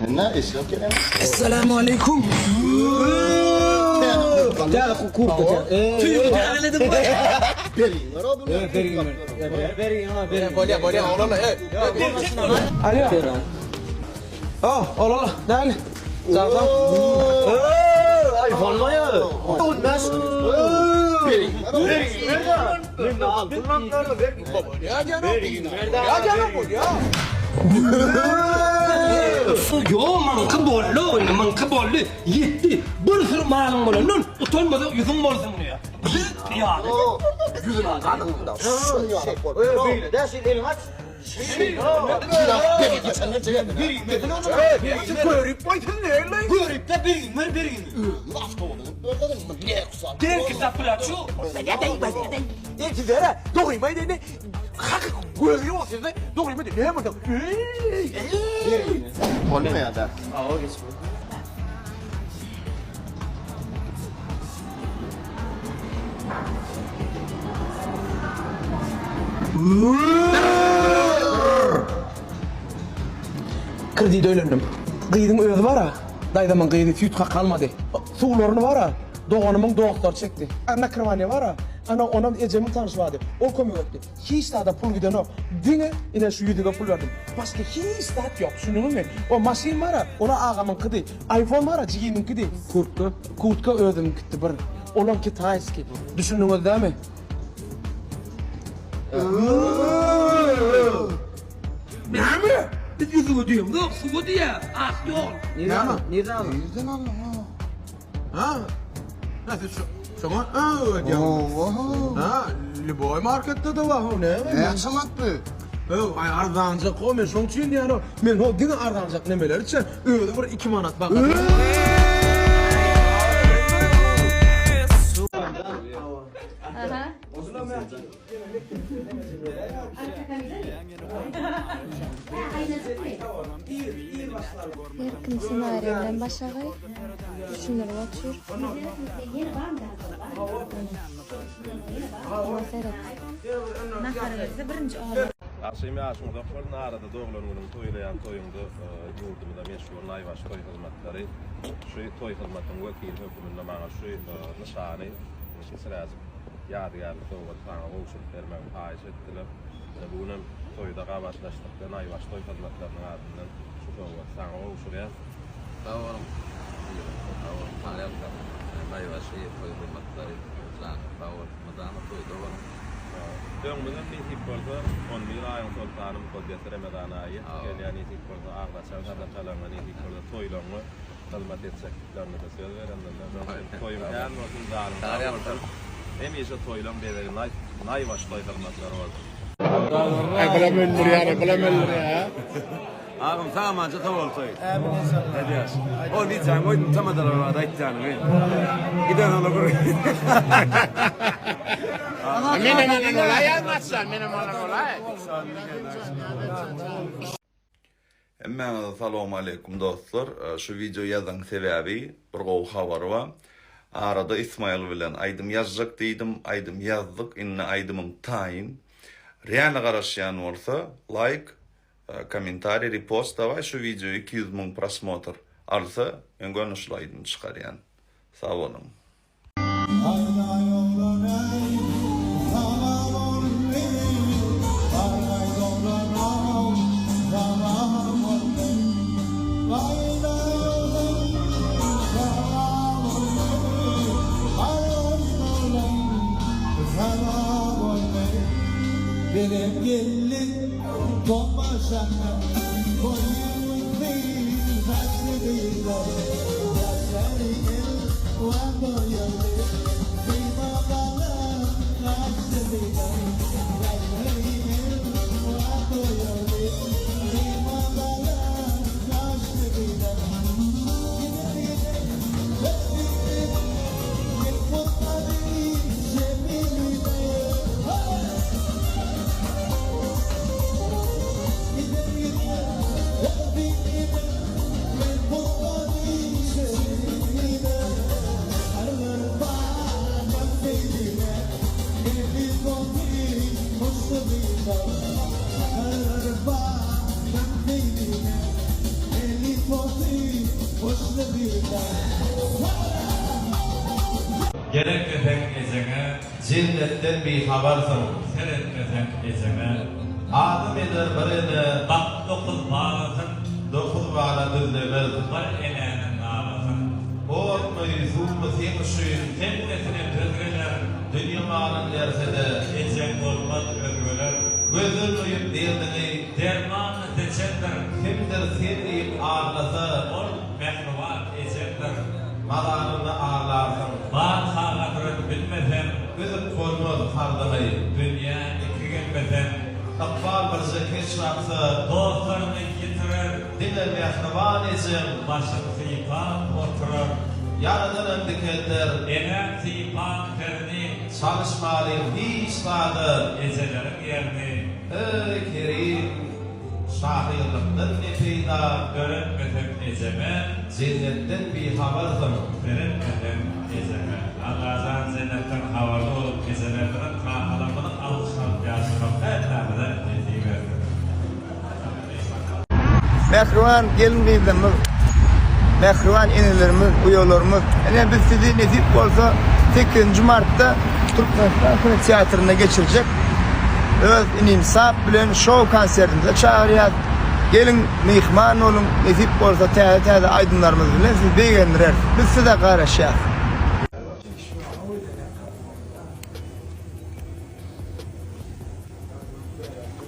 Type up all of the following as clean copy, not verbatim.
Mende eşek gerek. Esselamu aleýkum. Täze kurtka täze. Tüýüni täzeledim. Beriňler o bunu. Beriňler. Beriňler. Beriň. Bolýa bolýa oglanlar. Alo. Oh, oglanlar. Näli? Sagam. iPhone maýa. 15. Beriňler. Beriňler. Mende altyn lamplary ber. Bolýa janam. Bolýa janam bolýa. Ýo, maňky boldy indi, maňky boldy. Ýetdi. Bir sürü malyň bolandan utanmasak ýüzüň bolsun diýýär. Biz pyýada. Ýüzüniň ganynda. Şuny ýaly bol. Beýle däl, sen eliňi aç. Görüp goýsun näle? Görüp-de bergin, ver bergin. Derki zaplaçu. Sizlere dogrymy aýdaýyn, hakyk gözli bolsa dogrymy aýdaýyn, näme bolsa. Bolmaýar da. Kredit öýlendim. Gyzyň özi bar-a, daýzamyň gyzy süýt kaka almady. Suwlaryny bar-a, doganymyň dostlary çekdi. Nakrywaniýa bar-a, ana onam ejemiň tanyşy bardy. Ol kömek etdi. Hiç zada pul gidenok. Diňe ine şu ýüzüge pul berdim. Başga hiç zat ýok, düşündiňizmi? O maşyn bar-a, ol-a agamyňkydy. Iphone bar-a, jigimiňkidi. Kurtka? Kurtka özümiňkidi bir. Olam kitaýskiý. Düşündiňiz dämi? Näme? Biz ýüzüge diýemzok, suwa diýýäs. Ak ýol. Näme? Nirden aldyň ha? Ha? Näse şu şoňa öwedýän. Ha, lýuboý marketde-de bar, ho, näme? Näçe manatdy? Öw, aý arzanjak ho, men şoň üçin diýýän ho. Men ho diňe arzanjak nemeleri içýän. Özi bir 2 manat bak. Her kim ssenariý bilen başagaý, düşündirip otyr. Oňa seret. Agşam ýaşyň uzak bolsun arada doglan günüň toýlaýan toýuňda ýurdumyza meşhur naýbaşy toý hyzmatlary şu toý hyzmatyň wekili höküminde maňa şu nyşany kiçiräjik ýadygärlik sowgady saňa gowşuryp bermegimi haýyş etdiler. Ine bu günem toýda gabatlaşdyk we naýbaşy toý hyzmatlarynyň adyndan şu sowgady saňa gowşurýas. Sag boluň. Sag boluň. Taňryýalkasyn. Naýbaşy toý hyzmatlary janyňyz sag bolsun. Mydama toýda boluň. Öňümizem nesip bolsa on bir aýyň soltany mukaddes Remezan aýy ýetip gelýär nesip bolsa agzaçar sadakalaryňa nesip bolsa toýlaryňa hyzmat etjekdiklerimize söz berendirler. Şonuň üçin toýuň kän bolsun, janyň sag bolsun. Hemişe toýlaň bezegi naýbaşy toý hyzmatlary bolsun. Aý bulam öldürýär, bulam öldürýär. Agam samança sag bolsaý. Nädýäs? Ol diýjäň goýdum tamadalar barada aýtýanyňy. Giden ola bir. Menem ondan olaý maçlar, menem ondan olaý. Hemmäňize salowmaleýkum dostlar. Şu wideo ýazan sebäbi bir gowy habar bar. Arada Ismail bilen aýdym ýazjak diýdim, aýdym ýazdyk, indi aýdymym taýyn. Real garaşýan bolsa laýk, kommentariý, repost dawaý şu wideo 200 müň prosmotr alsa men göni şul aýdymy çykarýan. Sag boluň. Gerekmeseň ejeňe. Jennetden bihabarsyň. Seretmeseň ejeňe. Adam eder bir ene. Bak dokuz balasyn. Dokuz bala düzlemez. Bir enäniň nalasyn. Otmy, suwmy seň üçin. Hemmesine döz geler. Dünýe malyn berse-de. Ejeň bolmaz özgeler. Gözden duýup derdiňi. Dermanyny seçendir. Kimdir sen diýip aglasa. Ol mähriban ejeňdir. Mazaryňda aglarsyň. Barha gadryn bilmeseň. Üzüp bolmaz karzyňy. Dünýä iki gelmeseň. Ykbal birje keç baksa. Dostlaryňy ýitirer. Diňe mähriban ejeň. Başyň sypap oturar. Ýaradanam dikelder. Enäň sypan serini. Çalyşmalyň hiç zada. Ejeleriň ýerini. Eý, Kerim, şahyrlykdan ne peýda. Döretmesem ejeme. Jennetden bihabarsyň. Seretmesem ejeme. Allajan jennetden habarly bolup ejelerimiziň kakalarymyzyň alkyşyny alyp ýaşamak hemmämize nesip etsin. Mähriban gelin-gyzlarymyz, mähriban enelerimiz, uýalarymyz, ine biz sizi nesip bolsa sekizinji martda Türkmenistan kinoteatrynda geçirjek öz inim Sap bilen şou konsertimize çagyrýas. Geliň, myhman boluň, nesip bolsa täze-täze aýdymlarymyz bilen sizi begendireris. Biz size garaşýas.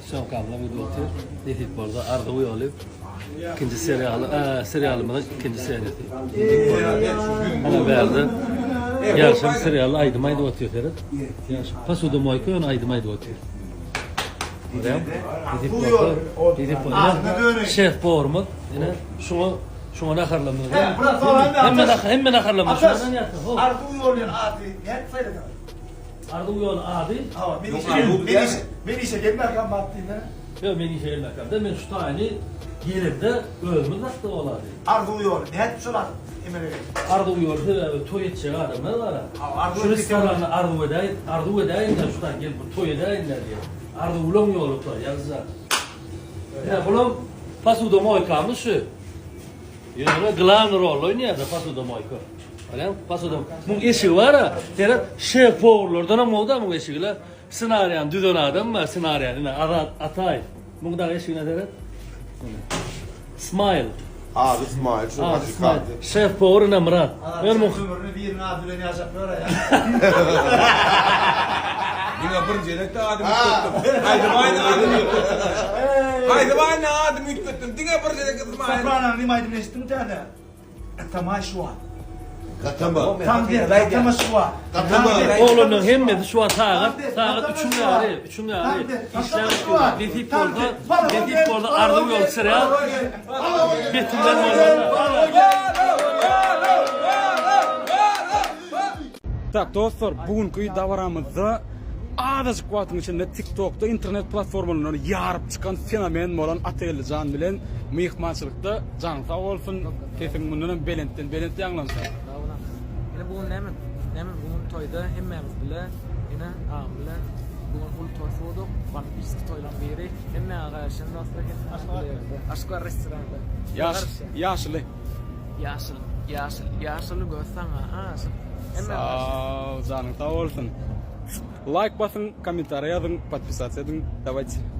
Syýomkamyzam gidip otyr. Nesip bolsa Arzuw ýoly ikinji serialy, serialymyzyň ikinji seriýasy. Ana bärde Ýagşam serialy aýdym aýdyp otyr seret. Ýagşam posudomoýka ýöne aýdym aýdyp otyr. Görýäňmi? Nesip bolsa, nesip bolsa. Şef powurymyz ine şuňa şuňa naharlamyz. Hemme nahar, hemme naharlamyz. Arzuw ýoly ady nädip saýladyňyz? Arzuw ýoly ady. Hawa, men işe men işe men işe gelmäkäm bar diýme. Ýok, men işe gelmäkäm däl, men şu taýyny gelende özümiz dakdyk ol ady. Arzuw ýoly, nädip şol at emele geldi? Arzuw ýoly sebäbi toý etjek adamlar bar-a. Hawa, arzuw Şu etjek restoranda arzuw edäý, arzuw edäýin-dä şu taý gelip bir toý edäýin-dä diýip. Arzuwlaň ýoly toý, ýagşy. Ine, bulam posudomoýkamyz şu. Ýöne glawny rol oýnaýar-da posudomoýka. Görýäňmi? Posuda. Muň eşigi bar-a. Seret, şef powurlardanam gowy-da muň eşigi-le. Ssenariýany düzen adam bar, ssenariýany ine Azat Ataýew. Muň dagy eşigine seret. Ine. Smile. Ady Smile, şu Ady Smile. Şef powur ine Myrat. Azat ömrüni biriniň ady bilen ýaşap ýör-ä. Diňe bir gezekde adymy üýtgetdim. Haýdybaýyň adyny üýtgetdim. Haýdybaýyň adymy üýtgetdim. Diňe bir gezek Ysmaýyl. Soprananyň nime aýdymyny eşitdiňmi täze? Gatama şu wagt. Gatama. Tam der, gatama şu wagt. Gatama. Oglanlaryň hemmesi şu wagt sagat, sagat üçüň ýary, üçüň ýary işläp otyrlar. Nesip bolsa, nesip bolsa arzuw ýoly serial betinden bolmaz. Tak dostlar bu günki dabaramyzda azajyk wagtyň içinde TikTokda internet platformalaryndan ýaryp çykan fenomen bolan Atageldi jan bilen myhmançylykda janyň sag bolsun sesiň mundan hem belentden belent ýaňlansyn. Sag boluň. Ine bu gün näme? Näme bu gün toýda hemmämiz bile ine agam bile bu gün uly toý sowduk. Bombiski toýlaň biri. Hemmäňe garaşýan dostlar hemmäňiz bile ýerde. Aşkar restoranda. Ýaş ýaşyly. Ýaşyl ýaşyl ýaşyl göz saňa aşyk. Sag janyň sag bolsun. Laýk basyň, kommentariýa ýazyň, podpisasiýa ediň. Dawayte.